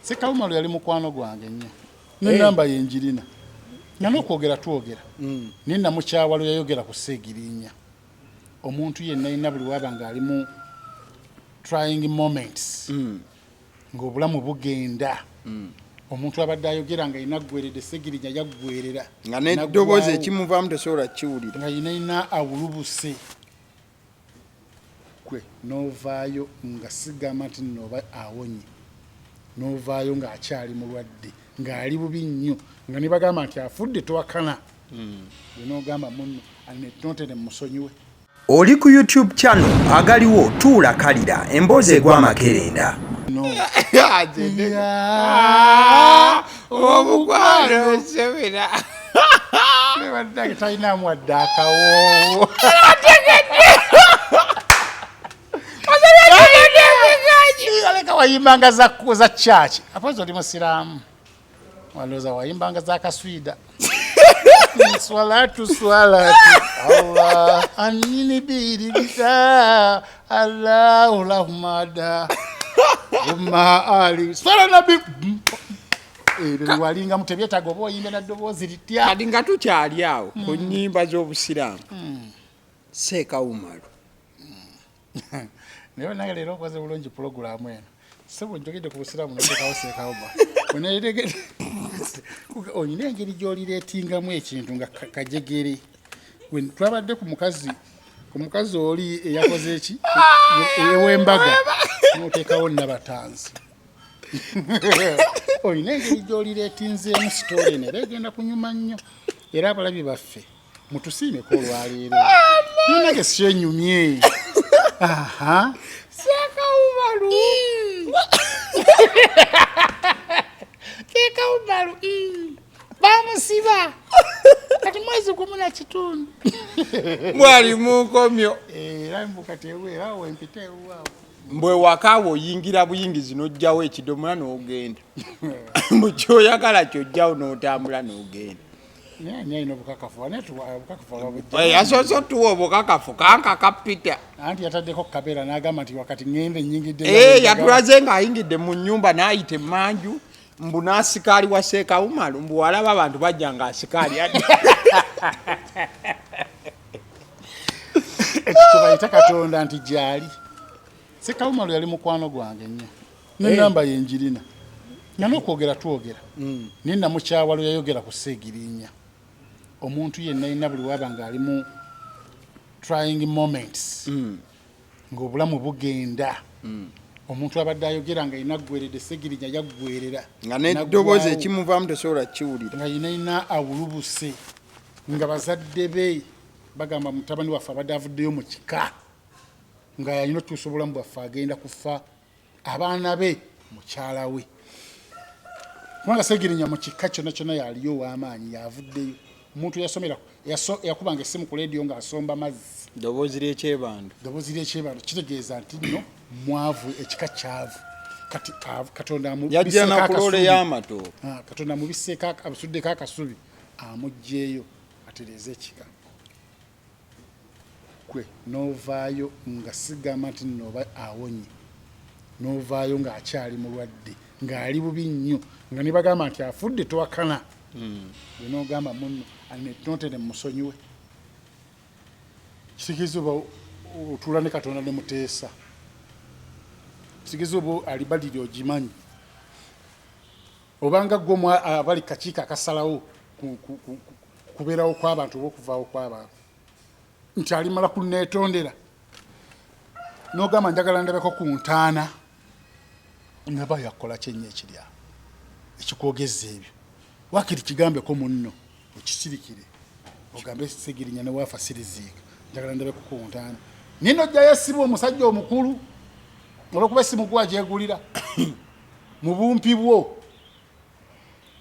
Ssekawumalu yali mukwano gwange nnyo, nenamba ye njirina, nga n'okwogera twogera. Naye namukyawa lwe yayogera ku Sseegirinya. Omuntu yenna yenna buli waba ng'ali mu trying moments, ng'obulamu bugenda, omuntu abadde ayogera nga yina aggweredde, Segirinya yaggwerera. Nga n'eddoboozi ekimuvaamu tosobola kukiwulira. Nga yina yina awulubuse, gwe n'ovaayo nga sigamba nti nno oba awonye, n'ovaayo ng'akyali mulwadde, ng'ali bubi nnyo, nga ne bagamba nti afudde, towakana. Gwe n'ogamba munno notere musonyiwe. Oli ku YouTube channel agaliwo tuula kalira emboozi egwa amakerenda. No. Omukwano sebera. Bannange, talinamu wadde akawoowo. Aleka wayimbanga za church, apozi oli musiraamu, walowooza wayimbanga za kaswida, swalatu swalatu Allah anini birigita Allahu lahumada umma ali swala nabi. Ebyo biwalingamu tebyetaaga oba oyimbe na ddoboozi litya. Kati nga tukyali awo ku nnyimba z'obusiraamu, Seekawumalu. Naye bannange, leero okoze bulungi pulogulaamu eno, sebo. Njogedde ku busiraamu notekawo Seekawuma. Oneregede olina engeri gy'olireetingamu ekintu nga kajegere. Twabadde ku mukazi oli eyakoze eki ew'embaga, noteekawo Nabatanzi. Olina engeri gy'olireetinzeemu story eno, era egenda kunyuma nnyo. Era abalabi baffe, mutusiimeko olwaleero, nange syenyumye. Aha. Seekawumalu. Seekawumalu bamusiba kati mwezi 1.5. Mwali munkomyo. Era mbu kati era wempita ewaawo. Mbwe wakaawo oyingira buyingizi n'ojjawo ekidomola n'ogenda, mbu kyoyagala kyojjawo n'otambula n'ogenda. Naye ani alina obukakafu? Ani atuwa obukakafu? Ababujja. Yasoose otuwa obukakafu kankaka Peter. Anti yataddeko kabeera n'agamba nti wakati ŋŋenda ennyingidde. Yatulaze ng'ayingidde mu nnyumba n'ayita emmanju, mbu n'asikaali wa Seekawumalu, mbu walaba abantu bajja ng'asikaali adda. Ekyo kyebayita Katonda nti gyali. Sekawumalu yali mukwano gwange nnyo, nenamba ye njirina, nga n'okwogera twogera. Naye namukyawa lwe yayogera ku Seegirinya. Omuntu yenna yenna buli waba ng'ali mu trying moments, ng'obulamu bugenda, omuntu abadde ayogera nga yina aggweredde, Segirinya yaggwerera. Nga n'eddoboozi ekimuvaamu tosobola kukiwulira. Nga yina yina awulubuse, nga bazadde be bagamba mutabani waffe abadde avuddeyo mu kika nga yalina otuusa obulamu bwaffe agenda kufa, abaana be, mukyala we, kubanga Segirinya mu kika kyonna kyonna yaliyo ow'amaanyi. Yavuddeyo omuntu yasomera yakubanga essimu ku leediyo ng'asomba mazzi. Ddoboozi ly'ekyebando. Ddoboozi ly'ekyebando kitegeeza nti nno mwavu, ekika kyavu. Kati Katonda yajja na amubiseeko ku loole akasubi. Y'amatooke. Ah, Katonda amubiseeko, amusuddeko akasubi, amuggyeeyo atereeze ekika. Gwe n'ovaayo nga sigamba nti nno oba awonye, n'ovaayo ng'akyali mulwadde, ng'ali bubi nnyo, nga ne bagamba nti afudde, towakana. Gwe n'ogamba munno notere musonyiwe. Kitegeeza oba otuula ne Katonda ne muteesa, kitegeeza oba alibaliri ogimanyi, obanga gwe omu abali kakiiko akasalawo kubeerawo kw'abantu oba okuvaawo kw'abantu, nti alimala kuneetondera n'ogamba njagala ndabeko ku ntaana nga yakola kyenyo ekiri awo ekikwogeza ebyo. Wakiri kigambeko munno, okisirikire, ogambe Segirinya newaafa siriziika, njagala ndabeko ku ntaana. Naye nojjayo essimu, omusajja omukulu, olwokuba essimu gwagyegulira mu bumpi bwo,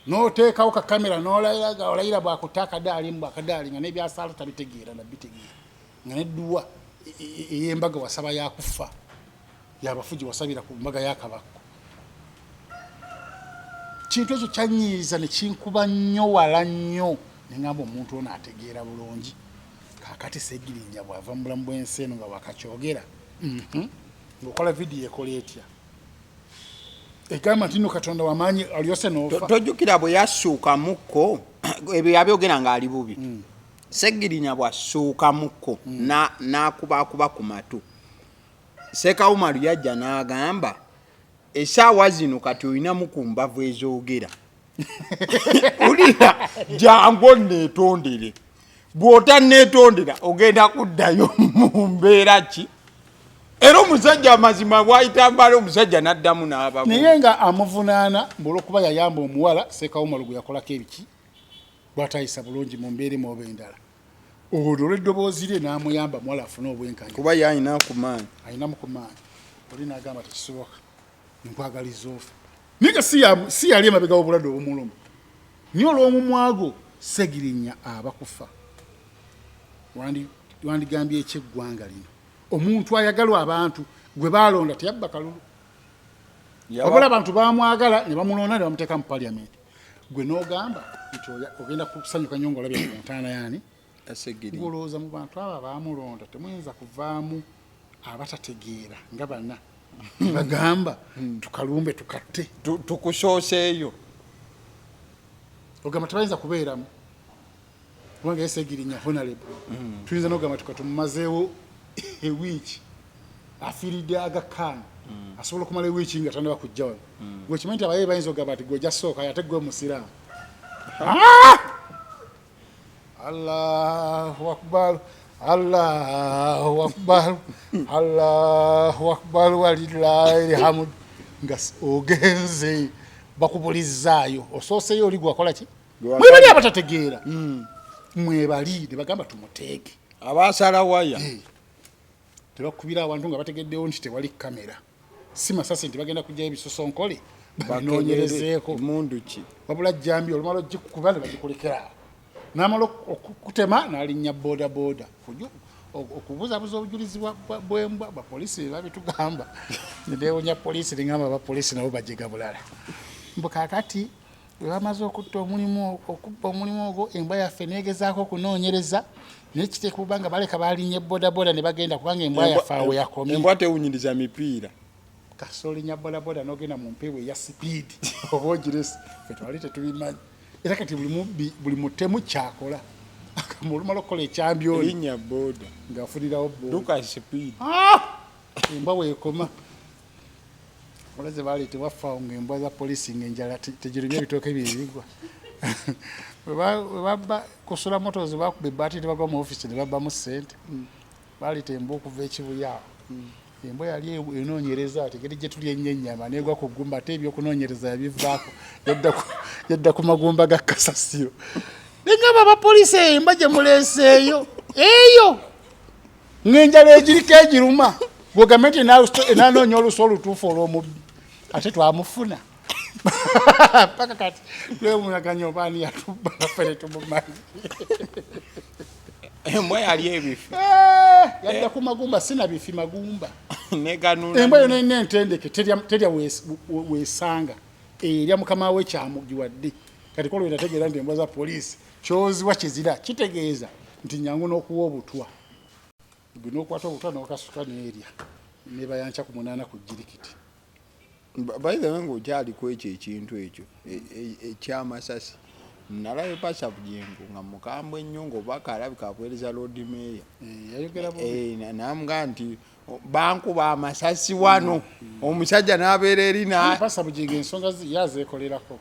n'oteekawo kakamera n'olayira, olayira bwakutta akadaali, mbu akadaali, nga n'ebyasaala tabitegeera nabitegeera, nga nedduwa ey'embaga wasaba yakufa yabafu gye wasabira ku mbaga y'akabakko. Kintu ekyo kyanyiiza ne kinkuba nnyo wala nnyo, ne ŋŋamba omuntu ono ategeera bulungi. Kaakati Segirinnya bw'ava mu bulamu bw'ensi eno nga wakakyogera, ng'okola vidiyo ekola etya? Egamba nti no Katonda wamaanyi alyose n'ofa. Tojjukira bwe yassuukamukko ebyo yabyogera ng'ali bubi. Ssegirinya bw'assuukamukko n'akubaakuba ku matu, Ssekawumalu yajja n'agamba essaawa zino kati olinamu ku mbavu ezoogera. Wulira, jangu onneetondere. Bw'otanneetondera ogenda kuddayo mu mbeera ki? Era omusajja amazima bw'ayita mbale omusajja n'addamu n'aba Naye nga amuvunaana mbu olw'okuba yayamba omuwala Ssekawumalu gwe yakolako ebiki bw'atayisa bulungi mu mbeera emu oba endala. Olwo olw'eddoboozi lye n'amuyamba muwala afune obwenkanya. Kuba ye alina ku maanyi. Alinamu ku maanyi. Oli n'agamba tekisoboka. Nkwagaliza ofe. Naye nga si yali emabega w'obulwadde obumuluma. Naye olw'omumwa gwo Ssegirinya aba kufa. Wandigambye ki eggwanga lino? Omuntu ayagalwa abantu gwe baalonda teyabba kalulu. Wabula abantu baamwagala ne bamulonda ne bamuteeka mu parliament. Gwe n'ogamba nti ogenda kusanyuka nnyo ng'olabye ku ntaana yaani? Ng'olowooza mu bantu abo abaamulonda temuyinza kuvaamu abatategeera nga bana bagamba tukalumbe tukatte. Tukusooseeyo. Ogamba tebayinza kubeeramu kubanga ye Ssegirinya honorable. Tuyinza n'okugamba tukatumumazeewo ewiiki afiiridde Aga Khan. Asobola okumala ewiiki nga tannaba kujja wano. Gwe okimanyi nti abaye bayinza okugamba nti gwe ojja sooka ate gwe Musiraamu. Allahu Akbar, Allahu Akbar, Allahu Akbar walillahi alhamd. Nga ogenze bakubulizzaayo osooseyo oli gwakola ki? Mwebali abatategeera mwebali ne bagamba tumuteeke abasala waya tebakubira abantu nga bategeddewo nti tewali kamera si masasi nti bagenda kujjayo ebisosonkole babinoonyerezeeko mundu ki wabula jambi olumala ogikuba ne bagikulekera awo n'amala okutema n'alinnya boda boda okubuzabuza obujulizi bw'embwa ba poliisi be babitugamba neewunya poliisi nengamba aba poliisi nabo bajega bulala mbu kaakati bwe bamaze okutta omulimu okubba omulimu ogwo embwa yaffe negezaako okunoonyereza naye kiteeka okuba nga baleka balinye bodaboda ne bagenda kubanga embwa yaffe awo yakomye. Embwa tewunyiriza mipiira. Kasita olinya bodaboda n'ogenda mu mpewo eya sipiidi oba ogirese ffe twali tetubimanyi era kati buli mubbi buli mutemu kyakola akama olumala okukola ekyambyoni linnya boda ng'afunirawo boda duka sipiidi embwa weekoma. Olaze baleeta ewaffe awo ng'embwa za poliisi ng'enjala tegirumya ebitooke bye bigwa. Bwe babba kusula motos bakuba ebbaati ne bagwa mu ofiisi ne babbamu ssente. Baleeta embwa okuva e Kibuye awo. Embwa yali enoonyereza ati engeri gye tulya ennyo ennyama n'egwa ku ggumba ate ebyokunoonyereza yabivaako yadda ku magumba ga kasasiro. Ne ngamba abapoliisi eyo embwa gye muleeseeyo eyo ng'enjala egiriko egiruma gwegambe nti enanoonya olusu olutuufu olw'omubbi ate twamufuna paka kati twewunyaganya oba ani yatubba naffe tetumumanyi. Embwa yali ebifi. Yadda ku magumba sina bifi magumba. Embwa yona erina entendeke terya weesanga erya mukama we kyamugiwadde. Kati kolwo nategeera nti embwa za poliisi kyoziwa kizira kitegeeza nti nyangu n'okuwa obutwa. Gwe n'okwata obutwa n'okasuka n'erya nebayanca ku munaana ku jirikiti. By the way ng'okyali ku ekyo ekintu ekyo ekyamasasi nalabye Pastor Bugingo nga mukambwe nnyo ng'obubaka alabika abuweereza Lord Mayor. Yayogera bubi. N'amugamba nti bankuba amasasi wano omusajja n'abeera eri na Pastor Bugingo ensonga ye azeekolerako.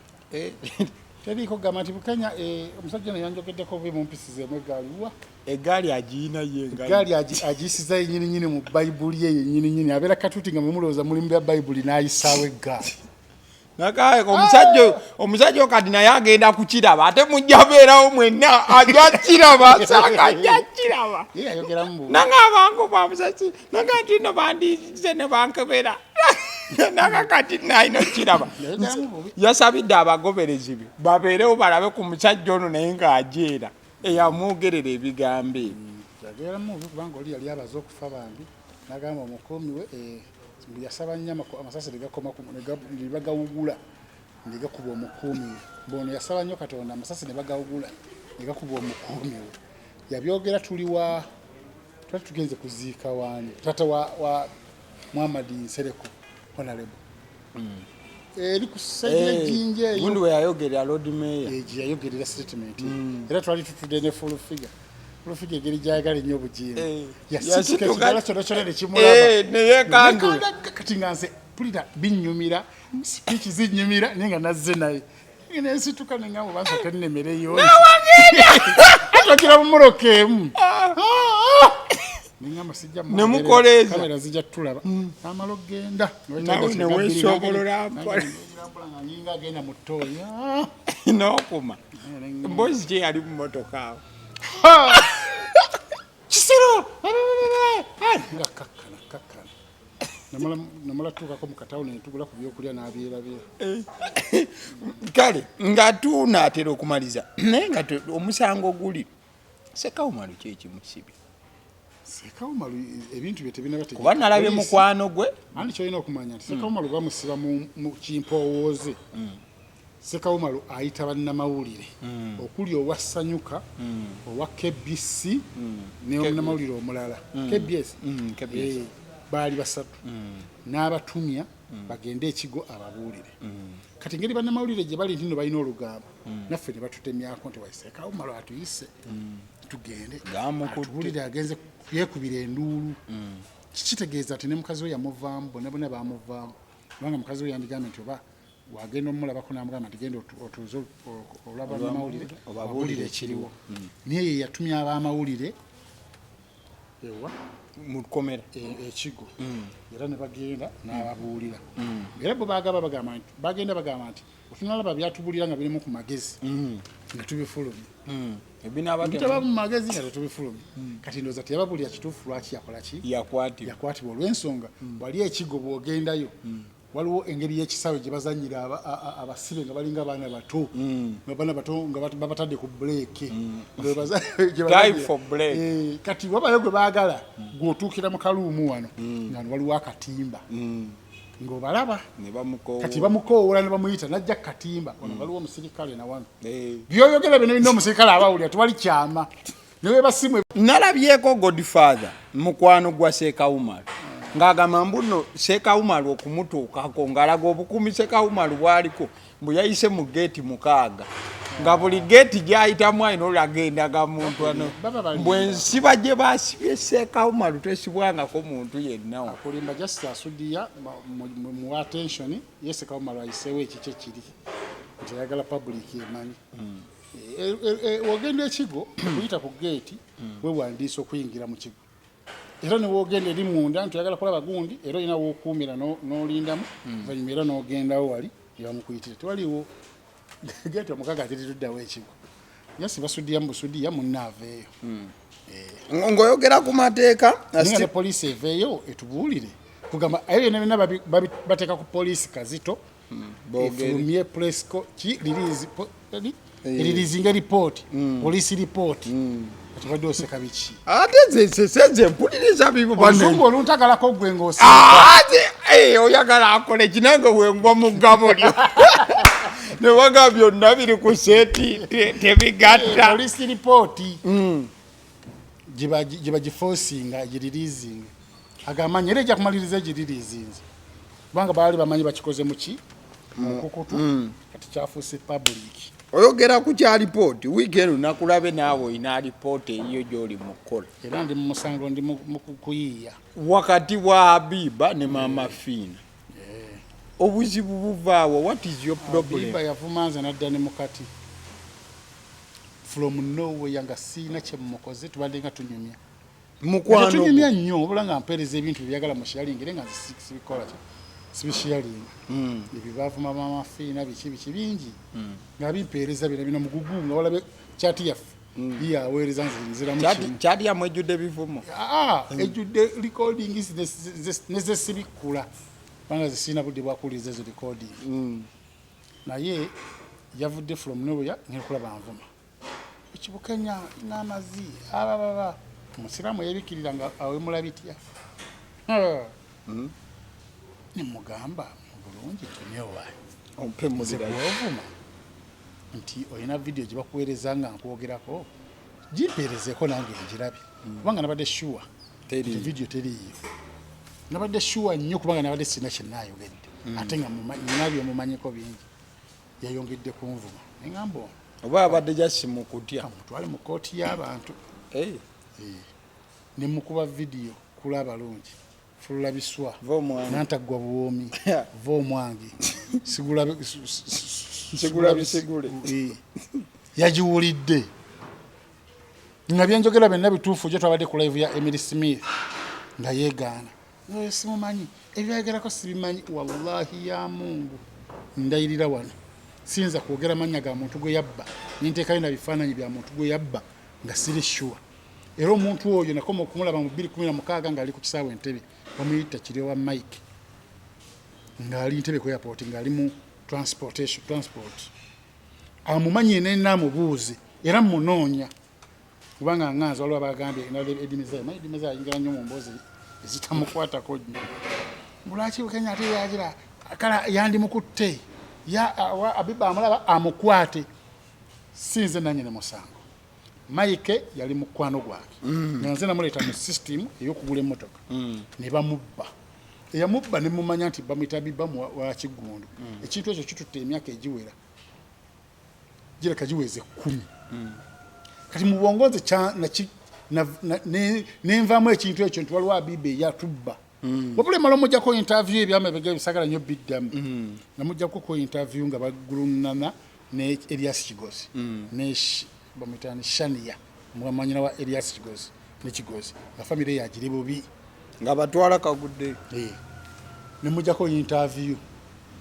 Teriiko kugamba nti Bukenya omusajja ono yanjogeddeko bubi mumpisizeemu eggaali wa? Eggaali agiyina ye nga Eggaali agiyisiza yennyini nnyini mu Bayibuli ye yennyini nnyini. Abeera katuuti nga mwe mulowooza muli mu bya Bayibuli n'ayisaawo eggaali. Nakaye omusajja kati naye agenda kukiraba ate mujja beerawo mwenna ajja kiraba sanga ajja kiraba. Ye yayogeramu bubi. Nange abangu bamusasi nange nti no bandize ne bankebera. Nange kati nalina okukiraba. Yayogeramu bubi. Yasabidde abagoberezi be babeerewo balabe ku musajja ono naye ng'ajeera eyamwogerera ebigambo ebyo. Yayogeramu bubi kubanga oli yali abaze okufa bambi n'agamba omukuumi we mbu yasaba nnyo amasasi ne gakoma ku, ne ne bagawugula ne gakuba omukuumi we. Mbu ono yasaba nnyo Katonda amasasi ne bagawugula ne gakuba omukuumi we. Yabyogera tuli wa twali tugenze kuziika waani taata wa Muhammad Nsereko honorable. Eri ku side y'ejjinja eyo. Gundi we yayogerera Lord Mayor. Gye yayogerera statement. Era twali tutudde ne Full Figure. Full Figure engeri gy'ayagala ennyo obujinja. Yasituka ekigala kyonna kyonna ne kimulaba. Ne yeekandula. Nekanda kati nga nze mpulira binnyumira, speech zinnyumira naye nga nazze naye. Nensituka ne ngamba oba nsooke nnemereyo. Ate ogira mu mmotoka emu. Nengamba sijja Ne mukoleeza. Kamera zijja tulaba. Namala okugenda. Nawe ne weesoobolola mpola. Mpola nga nninga agenda mu ttooyi. N'okuma. Mboozi ki eyali mu mmotoka awo? Kisero! Nga kakkana kakkana. Namala tuukako mu katawuni ne tugula ku byokulya n'abyerabira. Kale nga tunaatera okumaliza naye nga omusango guli Ssekawumalu ki ekimusibye? Ssekawumalu ebintu bye tebinaba tegeka. Kuba nalabye mukwano gwe. Anti ky'olina okumanya nti Ssekawumalu bamusiba mu kimpoowooze. Ssekawumalu ayita bannamawulire okuli owa Sanyuka, owa KBC ne munnamawulire omulala. KBS? KBS. Baali basatu. N'abatumya bagende ekigo ababuulire. Kati engeri bannamawulire gye bali nti nno balina olugambo, naffe ne batutemyako nti wayi Ssekawumalu atuyise tugende atubuulire agenze yeekubira enduulu. Kitegeeza nti ne mukazi we yamuvaamu, bonna bonna baamuvaamu. Kubanga mukazi we yandigambye nti oba wagenda omulabako n'amugamba nti genda otuuze olwa bannamawulire obabuulire ekiriwo. Naye ye yatumya ab'amawulire ewa mu kkomera ekigo. Era ne bagenda n'ababuulira. Era bo bagamba bagamba nti bagenda bagamba nti otunalaba byatubuulira nga birimu ku magezi nga tubifulumya. Ebitaba mu magezi nga tetubifulumya. Kati ndowooza teyababuulira kituufu lwaki yakola ki? Yakwatibwa. Yakwatibwa olw'ensonga wali ekigo bw'ogendayo waliwo engeri y'ekisaawe gye bazannyira abasibe nga balinga abaana bato. Nga baana bato nga babatadde ku break. Nga gye bazannyira. Time for break. Kati wabayo gwe baagala, gw'otuukira mu kaluumu wano, nga waliwo akatimba. Ng'obalaba. Ne bamukoowola. Kati bamukoowoola ne bamuyita n'ajja ku katimba. Wano waliwo omusirikale na wano. By'oyogera byonna birina omusirikale abawulira, tewali kyama. Ne bwe basimu Nalabyeko Godfather mukwano gwa Ssekawumalu ng'agamba mbu nno Ssekawumalu okumutuukako ng'alaga obukuumi Ssekawumalu bw'aliko mbu yayise mu geeti 6 nga buli geeti gy'ayitamu alina olaga endagamuntu ano. Baba balimba. Mbu ensiba gye baasibye Ssekawumalu tesibwangako muntu yenna. Akulimba just asudiya mu attention ye Ssekawumalu ayiseewo ekikye kiri nti ayagala public emanyi. Wogenda ekigo okuyita ku geeti weewandiisa okuyingira mu kigo. Era ne wogenda eri munda nti oyagala kulaba gundi era olina w'okuumira n'olindamu, oluvannyuma era n'ogendawo wali ne bamukuyitira. Tewaliiwo geeti 6 terituddawo ekigo. Yasi basudiya mu busudiya munne aveeyo. Ng'oyogera ku mateeka, Naye nga ne poliisi eveeyo etubuulire. Kugamba ebyo byonna byonna bateeka ku poliisi Kazito, efulumye press ki release eririzinga report, police report. Kati obadde oseka biki? Ate nze mpuliriza bibo bano. Oluzungu oluntagalako ggwe ng'oseka. Ate, oyagala akole ki nange wengwa mu ggabo lyo. Ne waga byonna biri ku seeti, tebigatta. Police report. Gye bagiforcinga, giririzinga. Agamba era ejja kumaliriza egiririzinze. Kubanga baali bamanyi bakikoze mu ki? Mu nkukutu. Kati kyafuuse public. Oyogera ku kya lipooti, wiiki eno nakulabe naawe olina lipooti eyiyo gy'oli mu kukola. Era ndi mu musango, ndi mu kuyiiya. Wakati wa Habiba ne Maama Fiina. Obuzibu buvaawo, what is your problem? Habiba yavuma nze n'adda ne mukati. From nowhere nga siina kye mmukoze, tubadde nga tunyumya. Mukwano Nga tetunyumya nnyo, wabula nga mpeereza ebintu byeyagala mu sharing, era nga nze sibikola ki, sibisharinga. Ebyo baavuma Maama Fiina biki biki bingi. Nga bimpeereza bino bino mugugu nga walabe chat yaffe. Ye aweereza nze nziramu kimu. Chat yammwe ejjudde bivumo? Ejjudde recordings ne ze sibikkula. Kubanga nze sirina budde bwa kuwuliriza ezo recording. Naye yavudde from nowhere ngenda kulaba nvuma. Ekibukenya n'amazi abababa. Omusiraamu yeebikkirira nga awemula bitya? Ne mugamba mu bulungi tonyowa. Ompe Nze mulira. bw'ovuma nti olina vidiyo gye bakuweereza nga nkwogerako, gimpeerezeeko nange ngirabe. Kubanga nabadde sure Teriiyo. nti vidiyo teriiyo. Nabadde sure nnyo kubanga nabadde sirina kye naayogedde. Ate nga nina byemumanyiko bingi, yayongedde kunvuma, neŋamba ono Oba abadde jasi mu kutya. Mutwale mu kooti y'abantu. Nemukuba vidiyo kula abalungi fulula biswa nantaggwa buwoomi va omwange sigula bisigule. Yagiwulidde nga byenjogera byonna bituufu. Gye twabadde ku live ya Emily Smith nga yeegaana, oyo simumanyi, ebyayogerako sibimanyi. Wallahi ya Mungu, ndayirira wano, siyinza kwogera mannya ga muntu gwe yabba ninteekayo na bifaananyi bya muntu gwe yabba nga siri sure. Era omuntu oyo nakoma okumulaba mu 2016 ng'ali ku kisaawe Entebe, bamuyita Kiryowa Mike, ng'ali Ntebe ku airport, ng'ali mu transportation, transport. Amumanyi nenna amubuuze, era munoonya kubanga nganza waliwo abagambye Edimeza, manyi Edimeza ayingira nnyo mu mboozi ezitamukwatako nnyo. Lwaki Bukenya ate yagira kala yandimukutte Abiba amulaba amukwate? Sinze nanyini musango. Mike yali mukwano gwange, nga nze namuleeta mu system ey'okugula emmotoka, ne bamubba. Eyamubba ne mumanya nti bamuyita Biba wa Kiggundu. Ekintu ekyo kitutte emyaka egiwera, gireka giweze 10. Kati mu bwongo nze nenvaamu ekintu ekyo nti waliwo Abiba eyatubba. Wabula emala omujjako interview, ebyamabega ebisagala nnyo biddamu. Namugjako ko interview nga bagulunana ne Elias Kigozi ne bamuyita ni Shania, mwanyina wa Elias Kigozi ne Kigozi, nga famire yagiri bubi. Nga batwala kagudde. Nemujjako interview.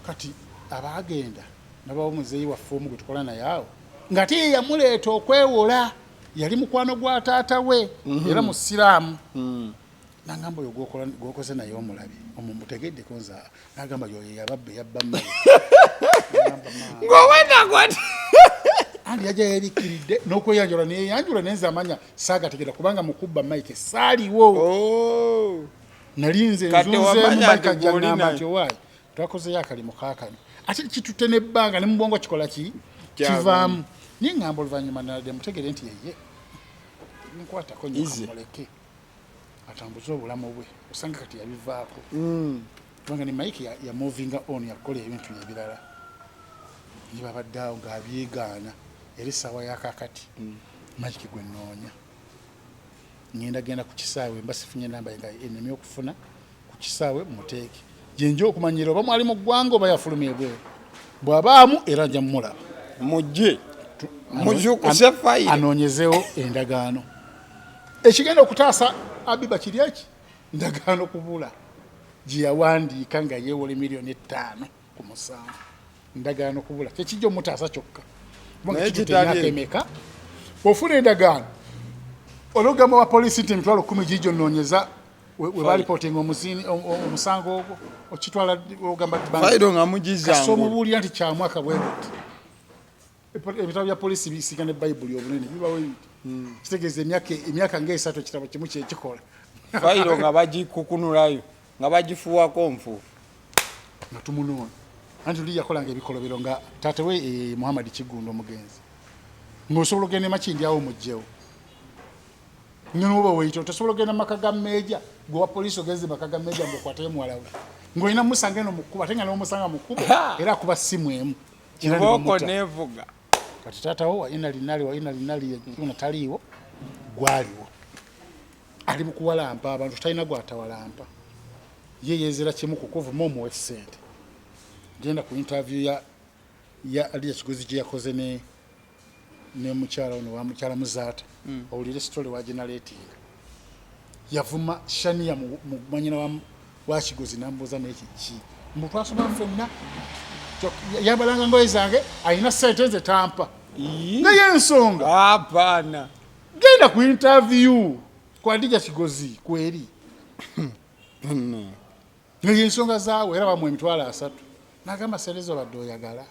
Kati abagenda nabawo muzeeyi waffe omu gwe tukola naye awo, ng'ate ye yamuleeta okwewola, yali mukwano gwa taata we, era musiraamu. Nangamba, oyo gwokoze naye omulabi omumutegeddeko? Nze nagamba yoyo yababba, yabba mmere. Ng'owenda gwati. Andi yajja yebikiridde n'okweyanjula neyeyanjula, naye nze amanya saagategera kubanga mukubba Mike saaliwo. Oh. Nali nze Kati nzunzeemu. wamanya Mike nti ajja gw'oli ngamba naye. nti owaayi twakozeyo akalimu kaakano, ate kitutte n'ebbanga ne mu bwongo kikola ki? Kyavaamu. Kivaamu. Naye ŋŋamba oluvannyuma nadde mutegere nti yeye nkwatako nnyo. Easy. Kamuleke atambuze obulamu bwe, osanga kati yabivaako, kubanga ne Mike ya movinga on, yakola ebintu ebirala. Ye babadde awo ng'abyegaana. Era essaawa yakakati Mike gwe nnoonya, ngenda genda ku kisaawe, mba sifunye namba ye nga enemye okufuna ku kisaawe, muteeke gyenja okumanyira oba mwali mu ggwanga oba yafuluma ebweru. Bw'abaamu era nja mumulaba. Mujje muzuukuse fayiro. Anoonyezeewo endagaano. Ekigenda okutaasa Abiba kiri eki ndagaano kubula gye yawandiika nga yeewola 5 miliyoni ku 7. Ndagaano kubula kyekijja omutaasa kyokka, kubanga Naye kitutte kitali emyaka ebyo. emeka. Ofuna endagaano, olwogamba wa polisi nti 10,000 gijo noonyeza we balipootinga omusango ogwo, okitwala ogamba Fayiro nga kasita mugizangula. Omubuulira nti kyamwaka bwe buti. Ebitabo bya polisi bisiga ne Bayibuli obunene bibawo ebiti, kitegeeza emyaka nga 3 ekitabo kimu kyekikola. Fayiro nga bagikukunulayo, nga bagifuwako nfuufu. Nga tumunoonya, anti luli yakolanga ebikolobero nga taata we, Muhammad Kiggundu omugenzi, ng'osobola okugenda emakindi awo mugjewo noba weyita tosobola okugenda mumaka ga meeja. Gwe wa polisi ogenze maka ga meeja ngaokwatayo muwala we, ng'olina musanga eno mukuba, ate nga nomusanga mukubo era akuba simu emu era ne Kibooko. bamuta. Nevuga. Kati taatawo wa ina linali wa ina linali una taliiwo, gwaliwo ali mu kuwalampa abantu, talina gwatawalampa. Ye yezera kimu kukuvuma omuwe ssente. Genda ku interview ya Aliya Kigozi gye yakoze ne mukyala ono wa mukyala Muzaata, owulire story waginaleetinga. Yavuma Shania mwanyina wa Kigozi, nambuuza naye kiki, mbu twasoma ffenna, yabalanga ngoye zange, alina sente nze tampa. Naye ensonga Apaana. Genda ku interview kwa Adija Kigozi kweri naye ensonga zaawe, era bamuwa 30,000. Nagamba sente zo badde oyagala,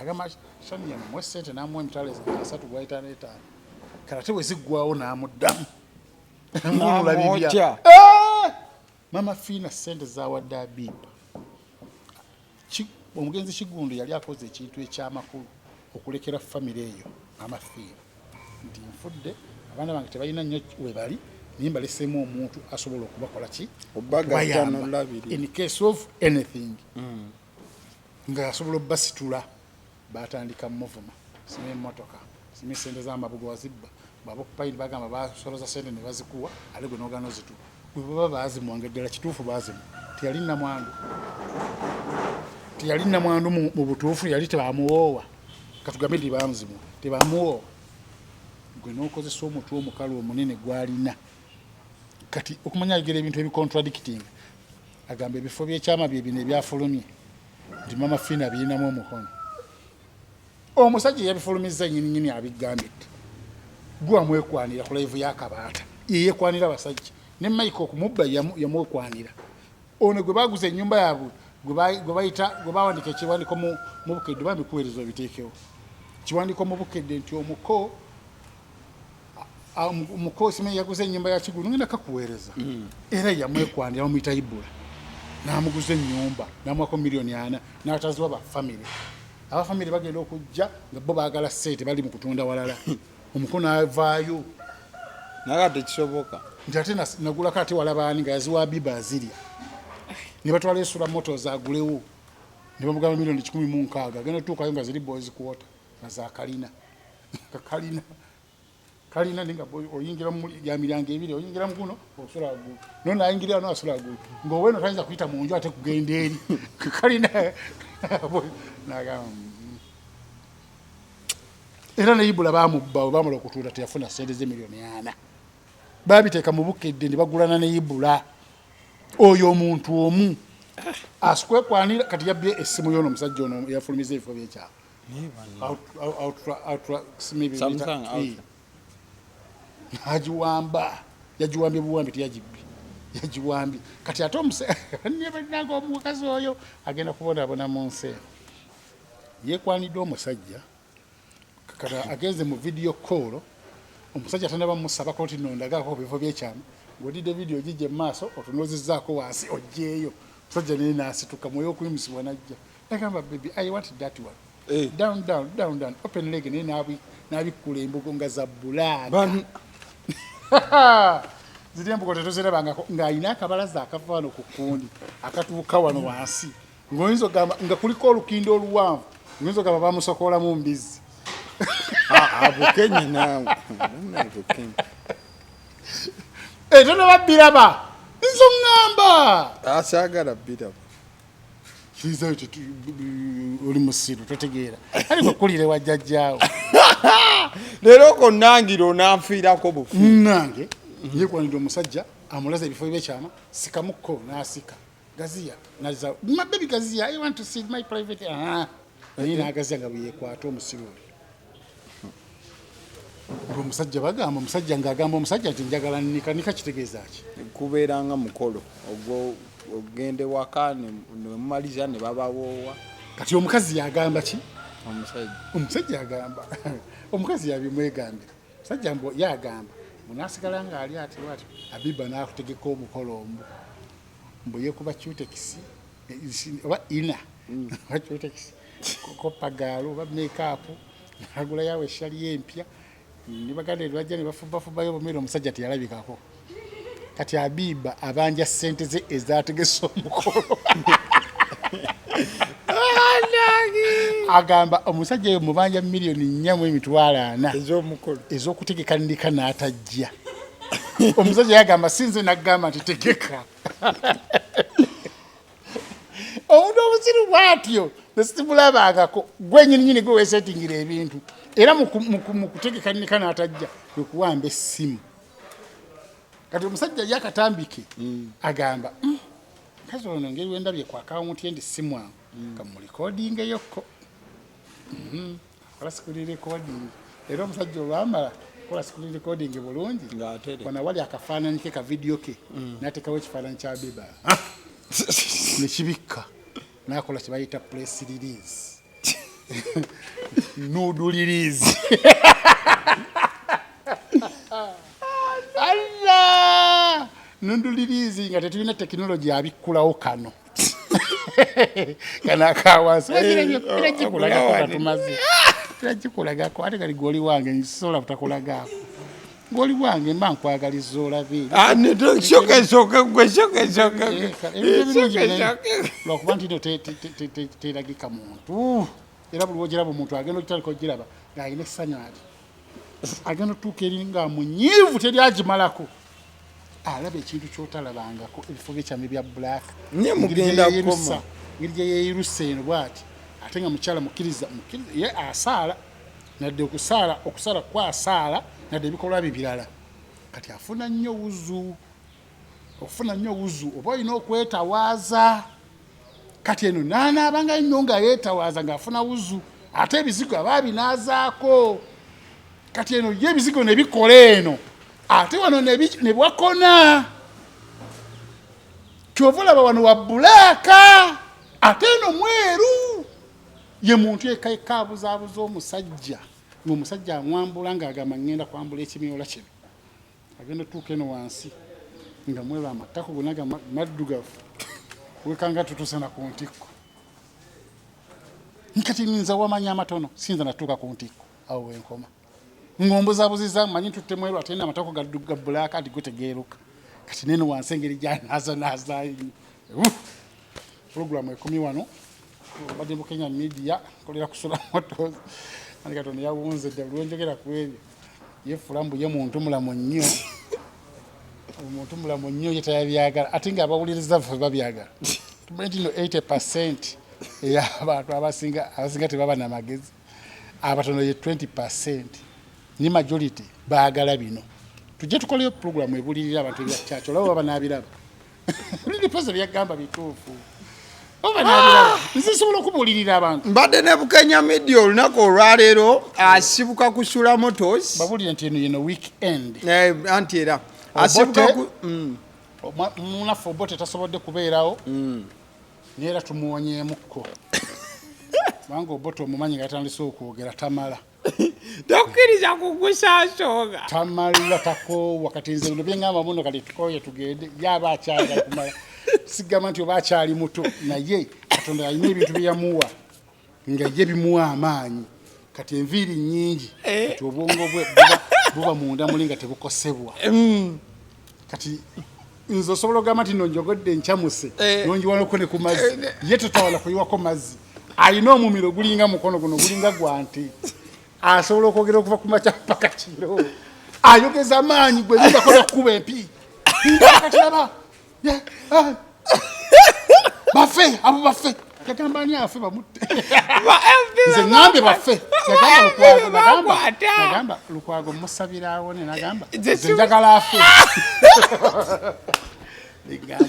agamba Shania mumuwe sente, namuwa 30,000 gwayita etaano. Kale ate bwe ziggwawo n'amuddamu. N'amwokya. Eh! Mama Fiina sente zawadde Abiba. Omugenzi Kigundu yali akoze ekintu ekyamakulu okulekera famire eyo. Mama Fiina nti nfudde, abaana bange tebalina nnyo we bali. Naye mbaleseemu omuntu asobola okubakola ki? Obagatta Okubayamba n'olabirira. in case of anything. Nga asobola obbasitula. Batandika muvuma, sima emmotoka, sima esente z'amabugo wazibba, bwaba okupayini bagamba basoloza sente ne bazikuwa, ate gwe n'ogaana ozituwa. Bwe baba baazimuwanga ddala kituufu baazimu, teyali namwandu, teyali namwandu mu butuufu, yali tebamuwoowa. Katugambe nti baamuzimuwa, tebamuwoowa. Gwe n'okozesa omutwe omukalu omunene gw'alina kati okumanya ayogera ebintu ebicontradicting. Agamba ebifo by'ekyama bye bino ebyafulumye nti Mama Fina birinamu omukono. Omusajja eyabifulumizza nyini nyini abigambidde, gwe wamwekwanira ku live y'akabaata, yeyekwanira abasajja ne Mike okumubba yamwekwanira. Ono gwe baguza ennyumba yaabwe, gwe bayita, gwe bawandika ekiwandiiko mu Bukedde, bambikuweereza obiteekewo kiwandiiko mu Bukedde nti omuko omuko simanyi yaguze ennyumba ya Kigulu, ngenda kakuweereza. Era yamwekwanira, bamuyita Ibula, n'amuguza ennyumba n'amuwako 4 million n'ataziwa bafamire. Abafamire bagenda okujja nga bo baagala ssente, bali mu kutunda walala, omuko n'avaayo. Naye tekisoboka. Nti ate nagulako ate walabaani nga yaziwa Biba azirya, ne batwala esula motos agulewo ne bamugamba 160 million, agenda otuukayo nga ziri boys quarter nga zakalina, nga kalina kalina, naye nga oyingira mu ya miryango ebiri, oyingira mu guno osula waggulu, no nayingira wano asula waggulu, ng'oweno tayinza kuyita mu nju ate kugenda eri kalina. Nagamba, Era ne Ibula bamubba, bwe bamala okutuula teyafuna sente ze 4 million, babiteeka mu Bukedde ne bagulana ne Ibula. Oyo omuntu omu asikwekwanira kati yabbye essimu y'ono omusajja ono eyafulumiza ebifo by'ekyalo. Samsung Ultra. Agiwamba, yagiwambye buwambi, teyagibbye, yagiwambye. Kati ate omusenanga omukazi oyo agenda kubonaabona mu nsi eno. Yekwanidde omusajja, kati agenze mu video call, omusajja tanaba musabako nti nondagako ku bifo byekyama, ng'odidde video gijja mu maaso otunoozezzaako wansi ogyeyo. Omusajja naye n'asituka mwoyo okuyimusibwa n'ajja nagamba, "Baby, I want that one." Down, down, down, down, open leg. Naye n'abikkula embugo nga za black. Ziri embugo tetuzirabangako, ng'alina akabalaza akava wano ku kkundi akatuuka wano wansi, ng'oyinza ogamba nga kuliko olukindo oluwanvu, ng'oyinza ogamba bamusokolamu mbizzi. Ah, ah, Bukenya naawe. Munnaye Bukenya. Etonoba biraba, nzo ŋŋamba. Asaagala biraba. Kizayo oli musiru, totegeera, ali kukulire wa jjajjaawo. Leero konnangira onanfiirako bufi. Nange yekwanidde omusajja, amulaza ebifo byekyama, sikamukko n'asika gaziya naza, "My baby, gaziya, I want to see my private." Ah, naye n'agaziya nga bweyekwata omusiru oyo. Ng'omusajja bagamba omusajja, ng'agamba omusajja nti njagala nika nika. Kitegeeza ki? Kubeera nga mukolo ogwo, ogende waka nemumaliza ne babawoowa. Kati omukazi yagamba ki? Omusajja. Omusajja agamba, omukazi yabimwegambira omusajja mbu yagamba mbu nasigala ng'ali ati ati Abiba n'akutegeka omukolo ombu mbu yekuba cutex oba ina oba cutex kopagaalo oba makeup, nagula yawe eshali empya ne baganda ne bajja ne bafubafubayo obumere. Omusajja teyalabikako. Kati Abiba abanja sente ze ezategese omukolo. Agamba omusajja oyo mubanja 4,400 million ez'omukolo ez'okutegeka ndika n'atajja. Omusajja yagamba sinze nagamba nti tegeka. Omuntu obusiru bwatyo nesimulabangako. Gwe nyininyini gwe wesetingira ebintu, era mu kutegeka nika n'atajja kwe kuwamba essimu. Kati omusajja ye akatambike agamba, "Mukazi ono engeri wendabye ku akawunti ye ndi si mwangu, kamulikodingeyokko." Kola screen recording. Era omusajja olwamala kola screen recording bulungi, Ng'atere. wano awali akafaananyi ke ka video ke, n'ateekawo ekifaananyi kya Biba nekibikka, n'akola kye bayita press release, nude release. Allah, nude release, nga tetulina tekinologi abikkulawo kano kano akawansi gikulagako, katumaze era gikulagako, ate kali goli wange nsobola butakulagaako. Ng'oli wange mba nkwagaliza olabe. Ah, Lwakuba nti no teragika muntu, era buli wogiraba omuntu agenda okitandika okugiraba ng'alina essanyu, ati agenda otuuka eri nga munyiivu, teri agimalako, alaba ekintu kyotalabangako, ebifo byekyama ebya black. Nye mugenda kukoma. Engeri gye yeeyirusa eno bwati, ate nga mukyala mukkiriza, mukkiriza, ye asaala nadde okusaala, okusaala kwasaala nadde ebikolwa bye birala. Kati afuna nnyo wuzu, okufuna nnyo wuzu oba olina okwetawaaza. Kati eno naanaabanga nnyo nga yeetawaaza ng'afuna wuzu, ate ebizigo aba abinaazaako. Kati eno ye ebizigo ne bikola eno, ate wano ne bwakona, kyova olaba wano wa bulaaka ate eno mweru. Ye muntu eka abuzaabuza omusajja, ng'omusajja amwambula ng'agamba ngenda kwambula ekimyola kino, agenda otuuka eno wansi nga mweru, amatako gonna ga maddugavu, wekanga tutuuse na ku ntikko. Kati nza wamanya amatono, siyinza natuuka ku ntikko awo wenkoma ng'ombuzabuziza, manyi ntutte mweru ate amatako ga bulaaka, nti gwe tegeeruka. Kati neno wansi engeri gyanaaza Puroguramu ekumi wano obadde Bukenya Media, nkolera kusula Motors. Andi Katonda yawunze dda. Buli lwenjogera ku ebyo yefuula mbu ye muntu mulamu nnyo, omuntu mulamu nnyo, ye tayabyagala, ate nga abawuliriza ffe babyagala. Tumanyi nti no 80% ey'abantu abasinga tebaba na magezi, abatono ye 20%, ni majority baagala bino. Tujje tukoleyo puroguramu ebulirira abantu ebya kyaki, olaba baba n'abiraba. Liripozo byagamba bituufu, oba n'abiraba. Nze nsobola okubuulirira abantu. Mbadde ne Bukenya Media olunaku olwaleero, asibuka ku Sula Motors. Babuulire nti eno yeno weekend. Anti era asibuka ku Munaffe Obote tasobodde kubeerawo, naye era tumuwonyeemukko, kubanga Obote omumanyi nga yatandise okwogera tamala. Tokkiriza kugusa nsonga. Tamala, takoowa. Kati nze bino byeŋŋamba muno, kati tukooye tugende, yaba akyagala kumala. Sigamba nti oba akyali muto, naye Katonda alina ebintu bye yamuwa nga ye bimuwa amaanyi. Kati enviiri nnyingi, kati obwongo bwe buba munda muli nga tebukosebwa. Kati nze osobola okugamba nti no njogodde ncamuse, nonjiwalako ne ku mazzi, ye totawala kuyiwako mazzi. Alina omumiro gulinga mukono guno, gulinga gwa nte, asobola okwogera okuva ku makya paka kiro, ayogeza amaanyi gwe lindakola kukuba empi. Kati laba bafe abo bafe, yagamba ani afe bamutte? Nze ŋŋambye bafe. Yagamba Lukwago musabirawo ne nagamba nze njagala afe. Ngamba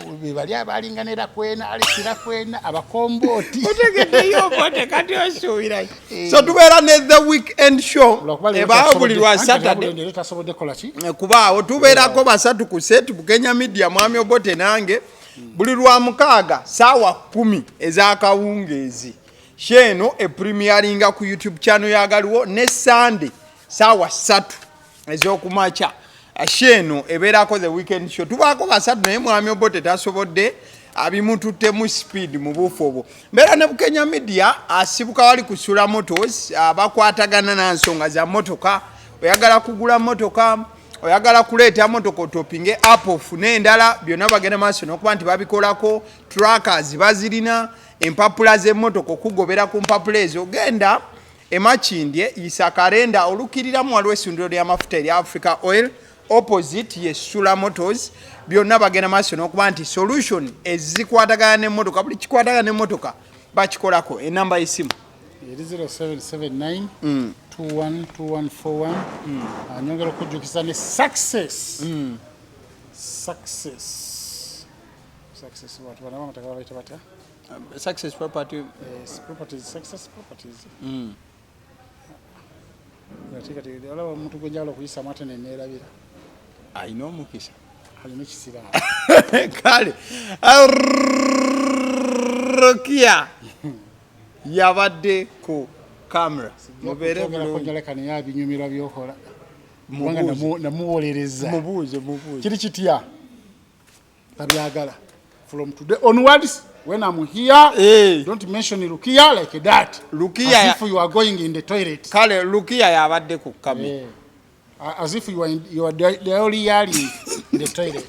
ono bebali abalinga nera kwena alisira kwena abakombooti. Otegeddeyo Obote, kati osuubira. So tubeera ne The Weekend Show, ebaawo buli lwa Saturday. Tasobodde kola ki? Kubaawo tubeerako basatu ku set, Bukenya Media, Mwami Obote nange, buli lwa mukaaga saawa 10 ez'akawungeezi. Show eno epremieringa ku YouTube channel yagaliwo, ne Sunday saawa 3 ez'okumakya show eno ebeerako The Weekend Show. Tubaako basatu, naye Mwami Obote tasobodde, abimututtemu speed. Mu buufu obwo mbeera ne Bukenya Media, asibuka wali ku Sula Motors, abakwatagana na nsonga za motoka. Oyagala kugula motoka, oyagala kuleeta motoka, otopinge up ofune endala, byonna bagenda maaso n'okuba nti babikolako. Trackers bazirina, empapula z'emmotoka, okugobera ku mpapula ezo, genda emakindye yisa karenda olukiriramu, waliwo essundiro ly'amafuta erya Africa Oil, opposite ye Sula Motors. Byonna bagenda maaso n'okuba nti solution ezikwatagana n'emmotoka, buli kikwatagana n'emmotoka bakikolako. Enamba y'essimu? Eri 0779 212141. Anyongera okujjukiza ne Success bantu bana bamataka babayita batya? Success Property. Properties, Success Properties. Ate kati olaba omuntu gwe njagala okuyisamu ate neneerabira. Alina omukisa. Alina ekisiraani. Kale Rukia yabadde ku camera, mubeere Ogerako bulungi. Njaleka naye abinyumirwa byokola, kubanga Mubuuze. namuwolereza. Mubuuze, mubuuze. Kiri kitya, tabyagala. From today onwards, when I'm here, don't mention Rukia like that. Rukia As if you are going in the toilet. Kale Lukiya yabadde ku camera. As if you are diarrheaing in the toilet.